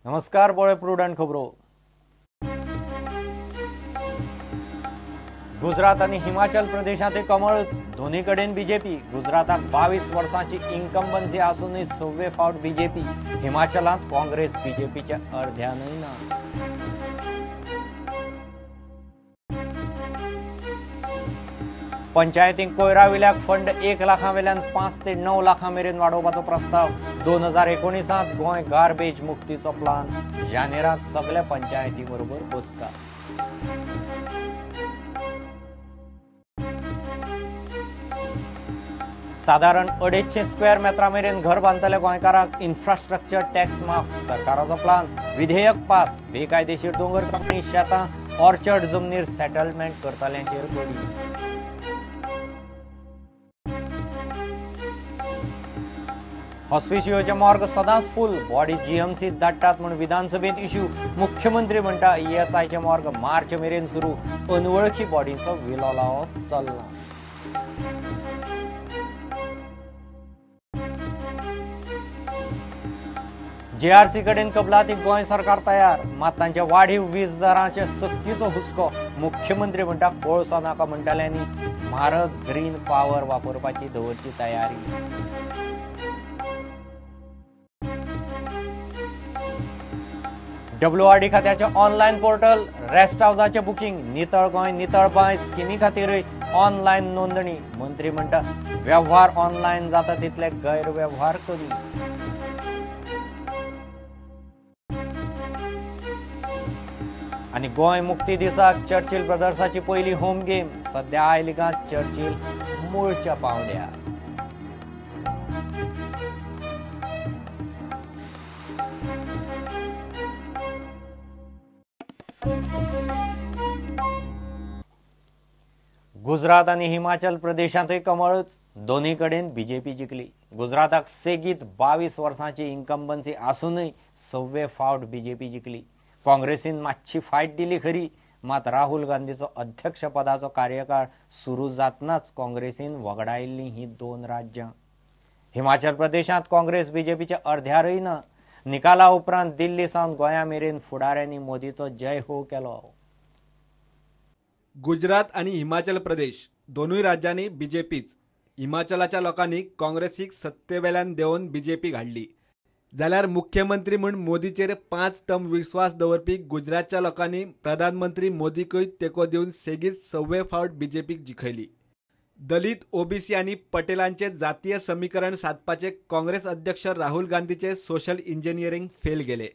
नमस्कार, पळय प्रुडंट खबरो. गुजरात आनी हिमाचल प्रदेशांत कमळच, दोन्ही कडेन बीजेपी. गुजराताक 22 वर्सांची इन्कम्बन्सी आसूनय 6वे फावट बीजेपी. हिमाचलांत काँग्रेस बीजेपीच्या अर्ध्यानय ना. पंचायतींक कोयरा विल्याक फंड 1 लाखां वेल्यान 5 ते 9 लाखां मेरेन वाडोवपाचो प्रस्ताव. 2019 गोंय गार्बेज मुक्तीचो प्लान. जानेरांत सगल्या पंचायती बरोबर बसका. सादारण 250 स्क्वेअर मेत्रां मेरेन घर बांदतल्या गोंयकारांक इन्फ्रास्ट्रक्चर टॅक्स माफ. सरकाराचो प्लान. विधेयक पास. बेकायदेशीर दोंगर कापणी, शेतां, ऑर्चर्ड जमनीर सेटलमेंट करतल्यांचेर गडी. हॉस्पिशियोचे मॉर्ग सदांच फूल, बॉडी जीएमसीत धाडटात म्हूण विधानसभेंत इश्यू. मुख्यमंत्री म्हणटा ईएसआयचे मॉर्ग मार्च मेरेन सुरू. अनवळखी बॉडींचो विलो लावप चल्ला. जीआरसी कडेन कबलातीक गोंय सरकार तयार, मात तांच्या वाढीव वीज दरांचे सक्तीचो हुस्को. मुख्यमंत्री म्हणटा कोळसो नाका म्हणटल्यांनी म्हारग ग्रीन पावर वापरपाची दवरची तयारी. डब्ल्यूआरडी खात्याचे ऑनलायन पोर्टल, रेस्ट हावजाचे बुकींग, नितळ गोंय नितळ बांय स्किमी खातीरय ऑनलायन नोंदणी. मंत्री म्हणटा व्यवहार ऑनलायन जाता तितले गैरव्यवहार कमी. आनी गोंय मुक्ती दिसाक चर्चिल ब्रदर्साची पयली होम गेम. सध्या I लिगांत चर्चिल मूळच्या पावंड्यार. गुजरात आनी हिमाचल प्रदेशांतय कमळच, दोन्ही कडेन बीजेपी जिखली. गुजराताक सेगीत 22 वर्सांची इन्कम्बन्सी आसूनय 6वे फावट बीजेपी जिखली. काँग्रेसीन मातशी फायट दिली खरी, मात राहुल गांधीचो अध्यक्षपदाचो कार्यकाळ सुरू जातनाच काँग्रेसीन वगडायिल्लीं हीं 2 राज्यां. हिमाचल प्रदेशांत काँग्रेस बीजेपीच्या अर्ध्यारय ना. निकाला उपरांत दिल्ली सावन गोंया मेरेन फुडाऱ्यांनी मोदीचो जय हो केलो. गुजरात आनी हिमाचल प्रदेश दोनूय राज्यांनी बीजेपीच. हिमाचलाच्या लोकांनी काँग्रेसीक सत्तेवेल्यान देंवोवन बीजेपी घाडली. जाल्यार मुख्यमंत्री म्हूण मोदीचेर 5 टर्म विस्वास दवरपी गुजरातच्या लोकांनी प्रधानमंत्री मोदीकूय तेंको दिवन सेगीत 6वे फावट बीजेपीक जिखयली. दलित, ओबीसी आनी पटेलांचे जातीय समीकरण सादपाचे काँग्रेस अध्यक्ष राहुल गांधीचे सोशल इंजिनियरींग फेल गेले.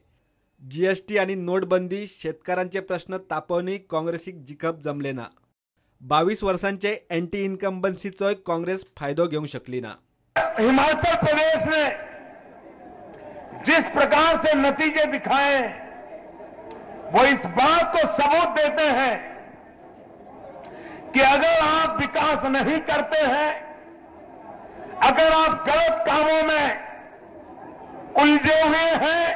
जीएसटी आनी नोटबंदी, शेतकारांचे प्रश्न तापोवनूय काँग्रेसीक जिखप जमले ना. 22 वर्सांचे एंटी इन्कम्बन्सीचोय काँग्रेस फायदो घेवंक शकली ना. हिमाचल प्रदेश ने जिस प्रकार से नतीजे दिखाए वो इस बात को सबूत देते हैं कि अगर आप विकास नहीं करते हैं, अगर आप गलत कामों में उलझे हुए हैं,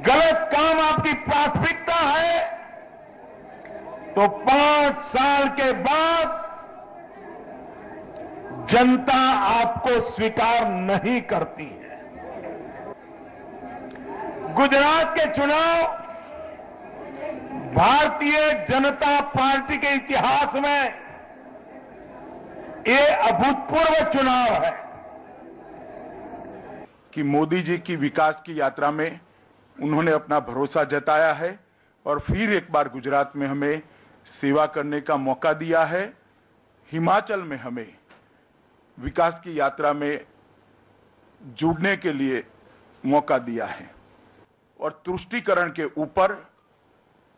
गलत काम आपकी प्राथमिकता है, तो 5 साल के बाद जनता आपको स्वीकार नहीं करती है. गुजरात के चुनाव भारतीय जनता पार्टी के इतिहास में ये अभूतपूर्व चुनाव है कि मोदी जी की विकास की यात्रा में उन्होंने अपना भरोसा जताया है और फिर एक बार गुजरात में हमें सेवा करने का मौका दिया है. हिमाचल में हमें विकास की यात्रा में जुड़ने के लिए मौका दिया है और तुष्टीकरण के ऊपर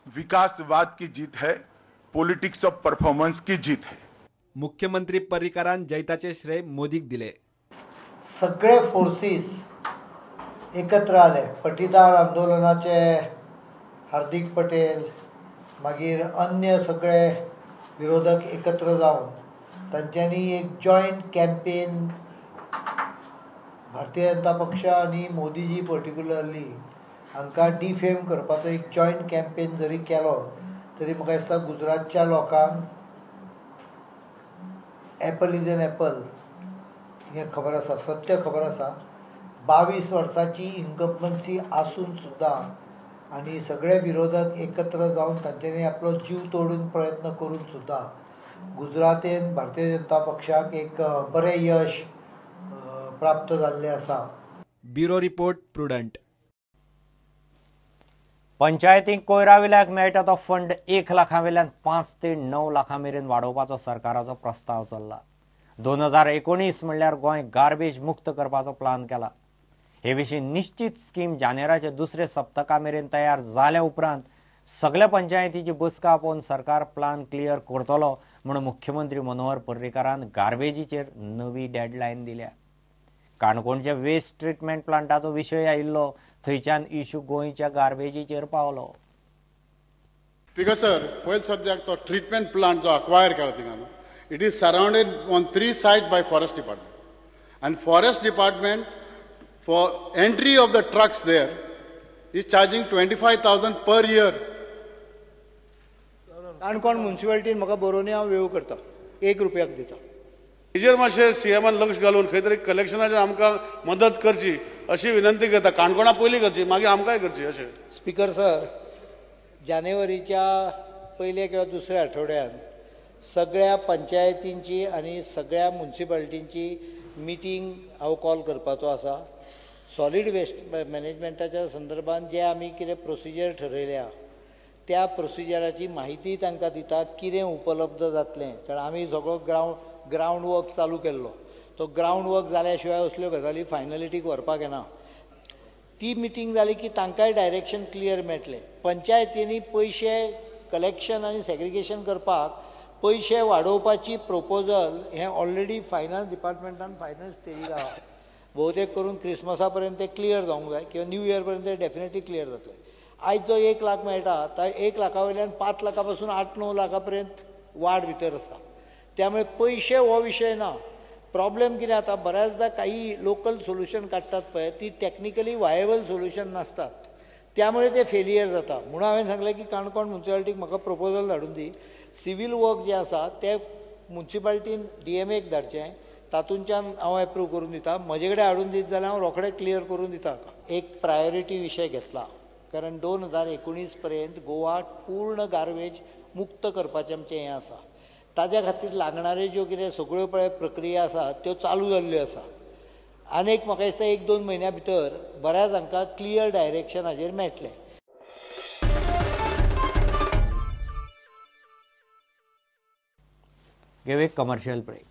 विकासवाद की जीत है, पॉलिटिक्स ऑफ परफॉर्मन्स की जीत है. मुख्यमंत्री पर्रीकरान जैताचे श्रेय मोदीक दिले. सगळे फोर्सीस एकत्र आले. पटीदार आंदोलनाचे हार्दिक पटेल, मागीर अन्य सगळे विरोधक एकत्र जावन तांच्यांनी एक जॉयंट कॅम्पेन भारतीय जनता पक्ष आनी मोदीजी पर्टिक्युलरली हांकां डिफेम करपाचो एक जॉयंट कॅम्पेन जरी केलो तरी म्हाका दिसता गुजरातच्या लोकांक एपल is an Apple हें खबर आसा, सत्य खबर आसा. 22 वर्सांची इन्कम्बन्सी आसून सुद्दां आनी सगळे विरोधक एकत्र जावन तांच्यांनी आपलो जीव तोडून प्रयत्न करून सुद्दां गुजरातेन भारतीय जनता पक्षाक एक बरें यश प्राप्त जाल्लें आसा. Bureau report, Prudent. पंचायतींक कोयरा विल्याक मेळटा तो फंड 1 लाखां वेल्यान 5 ते 9 लाखां मेरेन वाडोवपाचो सरकाराचो प्रस्ताव चल्ला. 2019 म्हणल्यार गोंय गार्बेज मुक्त करपाचो प्लान केला. हे विशीं निश्चित स्कीम जानेराच्या दुसऱ्या सप्तका मेरेन तयार जाल्या उपरांत सगळ्या पंचायतीची बसका आपोवन सरकार प्लान क्लियर करतलो म्हूण मुख्यमंत्री मनोहर पर्रीकारान गार्बेजीचेर नवी डेडलायन दिल्या. काणकोणच्या वेस्ट ट्रिटमेंट प्लांटाचो विशय आयिल्लो थंयच्यान इशू गोंयच्या गार्बेजीचेर पावलो. स्पीकर सर, पयलीं सद्याक तो ट्रिटमेंट प्लांट जो अक्वायर केला थिंगा न्हू, it is surrounded on 3 sides by forest department and forest department for entry of the trucks there is charging 25,000 per year. Canacona मुन्सिपालिटीन म्हाका बरोवनी हांव वेव करता, 1 रुपयाक दिता. हेजेर मातशें सीएमान लक्ष घालून खंय तरी कलेक्शनाचेर आमकां मदत करची अशी विनंती करता. काणकोणा पयलीं करची, मागीर आमकांय करची अशें. स्पीकर सर, जानेवारीच्या पयल्या किंवा दुसऱ्या आठवड्यान सगळ्या पंचायतींची आनी सगळ्या मुन्सिपालिटींची मिटींग हांव कॉल करपाचो आसा. सॉलीड वेस्ट मॅनेजमेंटाच्या संदर्भात जे आमी कितें प्रोसिजर ठरयल्या त्या प्रोसिजराची म्हायती तांकां दिता, कितें उपलब्ध जातलें. कारण आमी सगळो ग्रावंड वर्क चालू केल्लो, तो ग्रावंड वर्क जाल्या शिवाय असल्यो गजाली फायनलिटीक व्हरपाक येना. ती मिटींग जाली की तांकांय डायरेक्शन क्लियर मेळटलें. पंचायतींनी पयशे कलेक्शन आनी सेग्रिगेशन करपाक पयशे वाडोवपाची प्रोपोजल हें ऑलरेडी फायनान्स डिपार्टमेंटान फायनल स्टेजीर आहा. बहुतेक करून क्रिसमसा पर्यंत ते क्लियर जावंक जाय किंवा न्यू इयर पर्यंत ते डेफिनेटली क्लियर जातले. आयज जो 1 लाख मेळटा त्या 1 लाखा वयल्यान 5 लाखा पासून 8-9 लाखा पर्यंत वाड भितर आसा. त्यामुळे पयशे हो विशय ना. प्रॉब्लेम कितें जाता, बऱ्याचदा काही लोकल सोल्युशन काडटात पळय ती टॅक्निकली वायबल सोल्युशन नासतात, त्यामुळे ते फेलियर जाता. म्हणून हांवें सांगलें की काणकोण मुन्सिपालिटीक म्हाका प्रोपोजल धाडून दी. सिवील वर्क जें आसा तें मुन्सिपालिटीन DMAक धाडचें, तातूंच्यान हांव एप्रूव करून दिता. म्हजे कडेन हाडून दीत जाल्यार हांव रोखडें क्लियर करून दिता. एक प्रायोरिटी विशय घेतला, कारण 2019 पर्यंत गोवा पूर्ण गार्बेज मुक्त करपाचें आमचें हें आसा. ताज्या खातीर लागणाऱ्यो ज्यो कितें सगळ्यो पळय प्रक्रिया आसा त्यो चालू जाल्ल्यो आसा. आनी एक म्हाका दिसता 1-2 म्हयन्या भितर बऱ्याच हांकां क्लियर डायरेक्शन हाजेर मेळटलें. घेवया एक कमर्शियल ब्रेक.